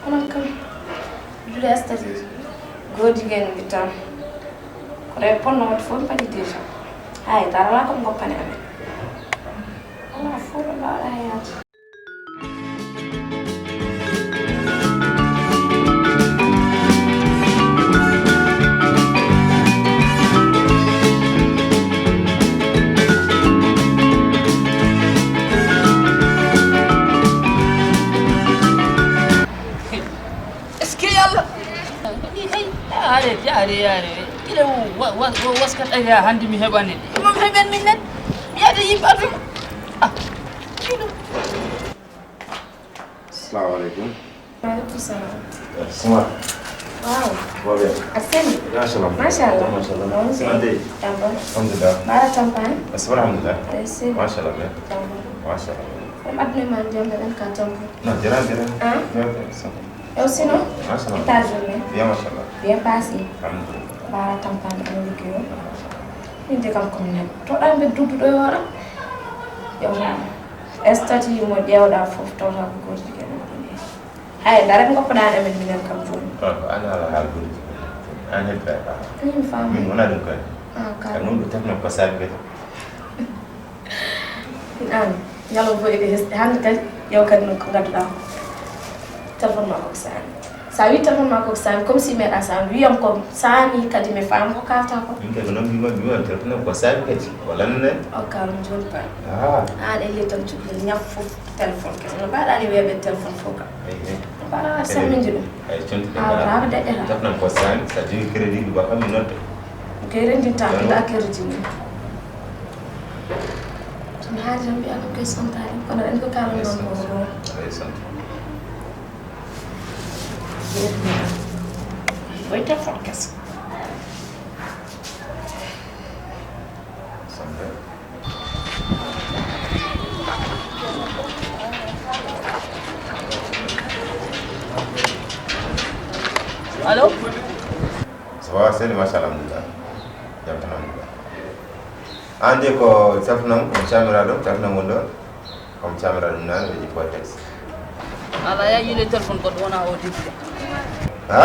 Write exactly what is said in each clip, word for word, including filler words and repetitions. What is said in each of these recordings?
Onon kam, duɗe statut ji. Goor jigéen ngi tan. Ko ɗe ponno waɗde fof mi paɗi déjà. Hay, dara alaa ko ɓe ngoppani amen. Alaa fof ɗo mbaawɗaa yaade. Est-ce que Yalla? Ni kay, yaare, yaare, yaare. Kila wa-, wa-, wa-, waskat aya hannde mi heɓani. Ɗum heɓen min nen. Mi yaada yimɓe aduna. Ah, kilo. Assalamu alaikum. Wa alaikum salam. Suma. Waaw. Maa bien. Ak seen. Yaa salaam. Macha Allah. Macha Allah. Waaw. Suma dey. Jàmm. Alhamdulillah. Baara tampaan. Suma alhamdulillah. Ay, seen. Macha Allah. Jàmm. Macha Allah. Comme aduna man jàmm, dañ ka tampu. Non, jërëjëf, jërëjëf. Ah? Jërëjëf, jërëjëf. Yow sinon? Macha Allah. États-Unis. Bien, macha Allah. Bien passé. Alhamdulillah. Baara tampaan, ana liggéey o. Min de kam ko min. To ɗan ɓe dudu ɗo yora. Yow. Statut mo ƴeewɗaa fof, tawata ko goor jigéen o ɗum en. Hay, dara ɓe ngoppoɗaa amen minen kam jooni. Ah, ko an ala haal goor jigéen. An heddata ka. Min faami. Min wona ɗum kadi. Ah, ka. Ka noon ɗo tefno ko saabi kadi. An, ñalawma fof eɗe hesɗi. Hannde kadi, yew kadi no ko ngadduɗaa ko. Téléphone ma ko ko saami. Sa wi téléphone ma ko ko saami, comme si meeɗa saami, wiyam ko saami kadi mi faama ko kalta ko. Min kay ko noon mbima, mbima téléphone ko saami kadi. Wala nene? Okka ɗum jooni kay. Ah. An e ley tan cukalel ñaf fof téléphone kadi. No mbaɗa ni weeɓe téléphone fof kam. Ehe. Mbaɗa samminji ɗum. Ay, conti ɗe. Ah, mbaɗa ko deƴƴata. Téléphone ko saami, sa jogi crédit ɗum ba kam mi nodde. Kay rendinta, nda crédit ni. Ɗum haali tan mbiya ɗum kay sontaani, kono en ko kalan noon ko ko. Ay, sonti. Koy téléphone kese. Allo? Ça va, seydi, machallah, alhamdulillah. Jam tan, alhamdulillah. An de ko téléphone am, ko caamiraɗo, téléphone am woni ɗo. Comme camera ɗum nane, ɓe ƴetti waɗi taxi. Ala, ya yiile téléphone goɗɗo wona o debbo. Ha?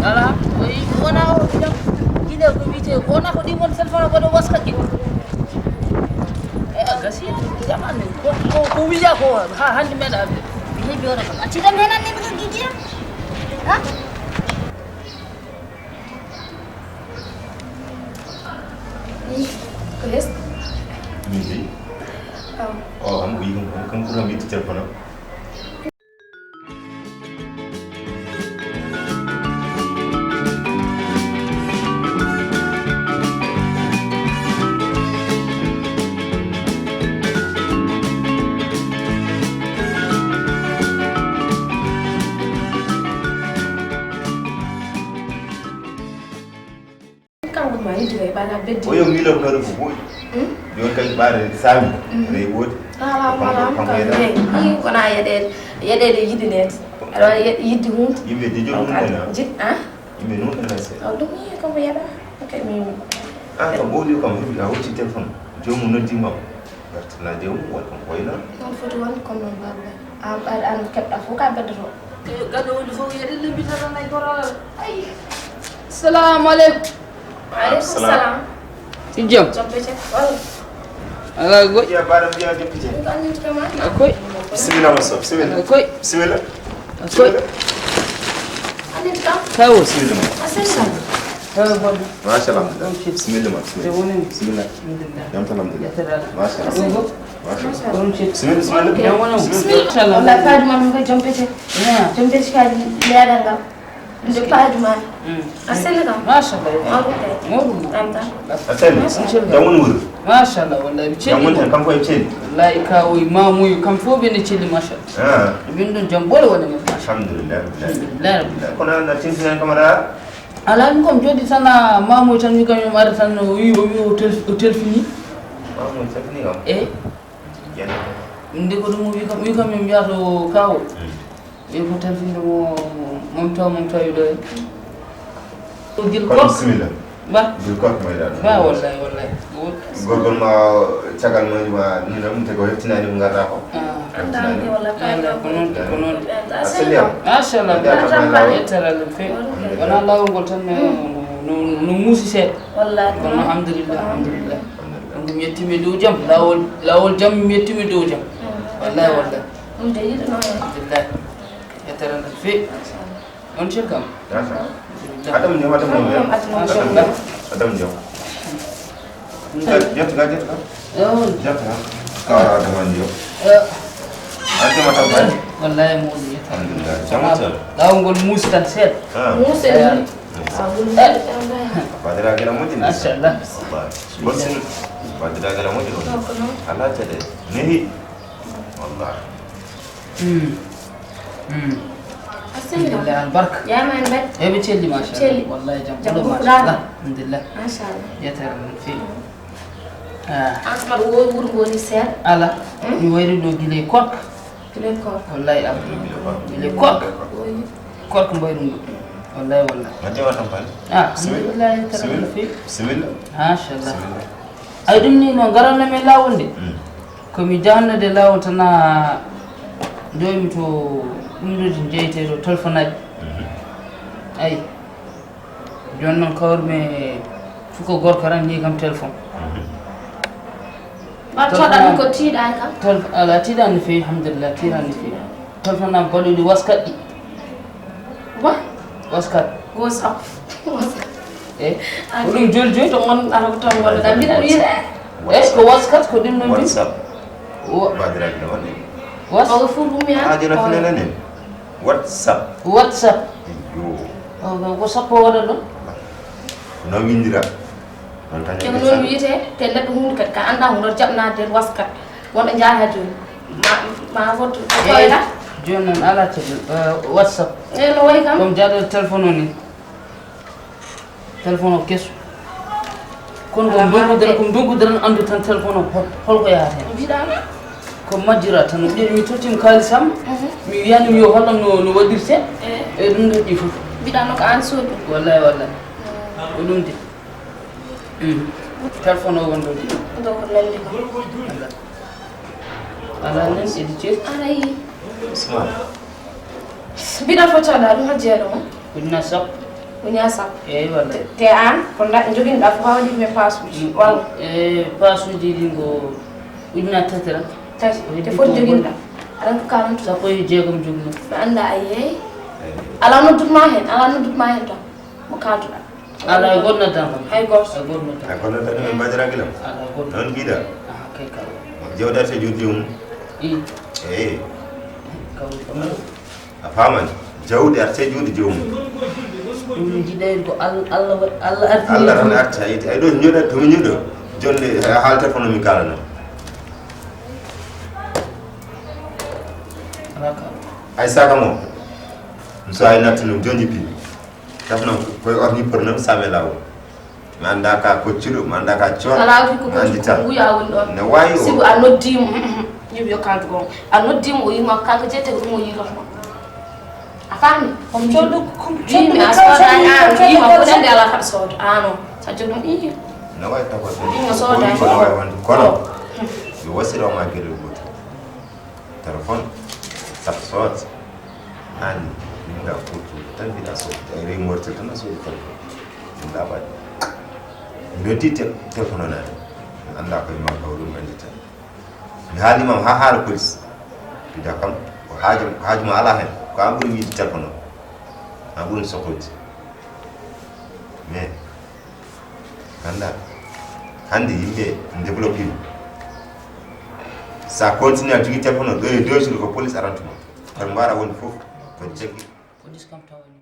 Ala, o yi-, wona o debbo. Yiile ko wiyete, wona ko ɗi woni téléphone goɗɗo waska ɗi. E, a gasi, jamanu, ko, ko, ko wiya ko, ha hannde meɗa. Mi heɓi oɗo kam. Acci tan hen anndi ko gigi. Ha? Ko les? Min de. Aw. O, am ko yiɗum, kam ɓuran mi itti téléphone am. Kanko ma yidde kay ɓaɗa beddi. O yo miilo ko ɗo ko ɓooyi. Hmm? Joni kay ɓaare saami. Hmm. Rey woodi. Ala, ala, kam kam rey. Ni kona yeɗeede, yeɗeede yiɗi nde. Aɗa waɗa ye-, yidde hunde. Yimɓe de jogii hunde na. Jiɗ, ah? Yimɓe noon tan se. Aw, ɗum yi kam yeɗa. Ok, mi. Ah, kam ɓooyi kam heɓi a hocci téléphone. Joomum noddi ma. Gartana jawmu, won ko wayna. Noon foti wonde, kono noon, baaba. An, an, an keɓɗa fof ka beddoto. Gaɗo woni fof, yeɗen lembita tan ay goto. Ay. Salamu aleykum. Wa aleykum salam. Salam. Ci jam. Joppe ce, walla. Ala goy. Ya baɗam ya joppe ce. Ko annin to ma. Akoy. Bisimilla, mon soeur, bisimilla. Akoy. Bisimilla. Akoy. Bisimilla. Annin to kam. Kawo. Bisimilla, mon. Asallam. Kawo, bon. Machallah. Ɗum ci. Bisimilla, mon. Bisimilla. Ɗum woni. Bisimilla. Alhamdulillah. Jam tan, alhamdulillah. Yettere Allah. Machallah. Ɗum ko? Machallah. Ɗum ci. Bisimilla, bisimilla. Jam woni. Bisimilla. Machallah. Wallahi, Fadi ma ɗum ko jompete. Ah. Jompete kadi leeɗal ngal. Nde Fadi ma. Mm. A selli kam. Machallah. Mawɗum kay. Mawɗum. Jam tan. A selli. Machallah. Jam woni wuro. Machallah, wallahi, ɓe celli. Jam woni tan, kam fof e celli. Wallahi, kawoy, mamoy, kam fof ɓe ne celli, machallah. Ah. Ɓe ɗum jam ɓolo woni, machallah. Alhamdulillah. Alhamdulillah. Kono an a tintinan kam aɗa Alaa, min ko mi jooɗii tan, a maamoy tan, wi kam yo mi ara tan, o wi, o wi o tel-, o telfini. Maamoy telfini kam? Eey. Ƴande. Min de ko ɗum o wi kam, wi kam yo mi yaah to Kaawo. Hmm. Wi ko telfinde mo, Momta, Momta wi ɗo en. Ko gil kono ko? Bisimilla. Ba? Gil ko mo yiɗaa ɗum. Ba, wallahi, wallahi. Gorgol ma, caggal ma, ma, ni nam, te ko heftinaani mo ngarɗaa ko. Ah. Alhamdulillah. Ko noon, ko noon. Machallah. Yettara Allah feewi. Wona laawol ngol tan no, no, no muusi seeɗa. Wallahi. Kono alhamdulillah, alhamdulillah. Ɗum ɗum yettiima e dow jam. Laawol, laawol jam yettiima e dow jam. Wallahi, wallahi. Ɗum de yiɗi noon. Alhamdulillah. Yettara Allah feewi. On cel kam. Adam jom, adam jom. Adam jom. Jetta ka, jetta ka. Jetta ka. Ka adam jom. Adam jom, adam jom. Wallahi, mo woni. Alhamdulillah. Jam on sel. Laawol ngol muusi tan seeɗa. Muusi tan. Badira gila mujin. Machallah. Wallahi. Badira gila mujin. Allah tade. Nehi. Wallahi. Hmm. Hmm. Alhamdulillah, albarka. Yama en mbaɗ. Eɓe celli, machallah. Celli. Wallahi, jam. Jam ɓolo, ɓolo machallah. Alhamdulillah. Machallah. Yettara Allah feewi. Ah. An saɗa wuro, wuro ngoni seeɗa. Ala. Hmm? Mi wayri ɗo gila e korka. Gila e korka. Wallahi, abdi. Gila e korka. Oyi. Korka mbayri ɗum. Wallahi, wallahi. Majje wa tampani. Ah, alhamdulillah, yettara Allah feewi. Similla. Machallah. Similla. Ay, ɗum ni no ngaranno mi laawol nde. Mm. Ko mi jahanno de laawol tan a joomi to ɗum ɗo jeeyte to téléphone aji. Mhm. Ay. Jooni noon kawrumi suko gorko tan ni kam téléphone. Mhm. Mbaɗa coɗa ɗum ko tiiɗaani kam? Téléphone, ala tiiɗaani no feewi, alhamdulillah, tiiɗaani no feewi. Téléphone am baɗoyɗi waskat ɗi. Wa? Waskat. Go sap. Waskat. Eh? Ko ɗum joli joli? To mon ara ko tan wala da mbiɗa wiide. Eh, ko waskat ko ɗum no mbi? WhatsApp. Wa- Badiraɓe no waɗi. Was- Ko fof ɗum ya. Ah, jona finana nen. WhatsApp. WhatsApp. Yo. O ko sappo waɗa ɗum. No windira. Kono noon wiyetee te neɗɗo huunde kadi ka anndaa hono jaɓnaade nder waskat wonɗo njaar haa jooni ma ma wot koyla. Jooni noon alaa caɗeele. WhatsApp. Eyi no wayi kam. Ɗum jaɗo téléphone o ni. Téléphone o keso. Kono ko ndonkudiral ko ndonkudiral anndu tan téléphone o holko yahata heen. Mbiɗa ko majjira tan mbiɗa mi tottima kaalisam. Mi wiyanimi yo hollam no no waɗirte. E ɗum ɗo ɗi fof. Mbiɗa no ko an soodi. Wallahi wallahi. Ko ɗum de. Téléphone o wonɗo de. Ɗo ko nanndi ko. Ala nen eɗi ceerti. Aray. Mbiɗa fof cooda ɗum hajjeeɗo mo. Ujuna sappo. Ujuna sappo. Eyi walla. Te an ko joginɗa fof a waɗi men pasuji walla? E pasuji ɗi ko ujuna tati tan. Tati te fof joginɗa. Aɗa ko quarante. Sappo e jeegom jogno. Mi annda a yeey. Ala noddut ma heen ala noddut ma heen tan. Mo kalduɗa. Ala e goɗɗo noddan kam. Hay gooto. Hay gooto noddan. Hay goɗɗo noddan min mbaɗira gila. Ala e goɗɗo. Noon mbiɗa. Aha kay kaw. Jewde arta juuti mum. Eyi. Kaw. A faman jawdi arte juuɗe joomum. Ɗum jiɗayde ko Allah Allah waɗi Allah arti. Allah tan arti a yiti ay ɗo ñoɗa to mi ñoɗo jonde haalta kono mi kalano. Ay saka mo so ay natti ɗum jonji pi tafno koye orni pornam same lawo. Mi annda ka koccuɗo mi annda ka coora. Alaa ko mi anndi tan wuya woni ɗon ne wawi o sibu a noddiimo. Yiɓ yo kaldu gon a noddiimo o yima ko kanko jettego ɗum o yiloto ma. A faami? Komi coɗɗo komi coɗɗo mi a soodani an yima ko dande ala kaɗa soodo ano sa jogɗum iyo. Ne wawi tagoɗo yima soodani ko ne wawi wonde kono mi wasiroma gueɗel gotel. Téléphone sappo soodde. An min ga fottude tan mbiɗa soodi ay rewi mortel tan a soodi téléphone. Min ga ɓaɗi mi noddi téléphone o nani mi annda koye ma kaw ɗum anndi tan. Mi haalima ha haala police. Mbiɗa kam ko haaju haaju ma ala hen ko an ɓuri yiide téléphone o. An ɓuri sohlude. Mais ganda hande yimɓe développima. Sa continue a jogui téléphone o ɗo e deux jours ko police arantuma. Kono mbara woni foof ko jaggi. Police kam tawani.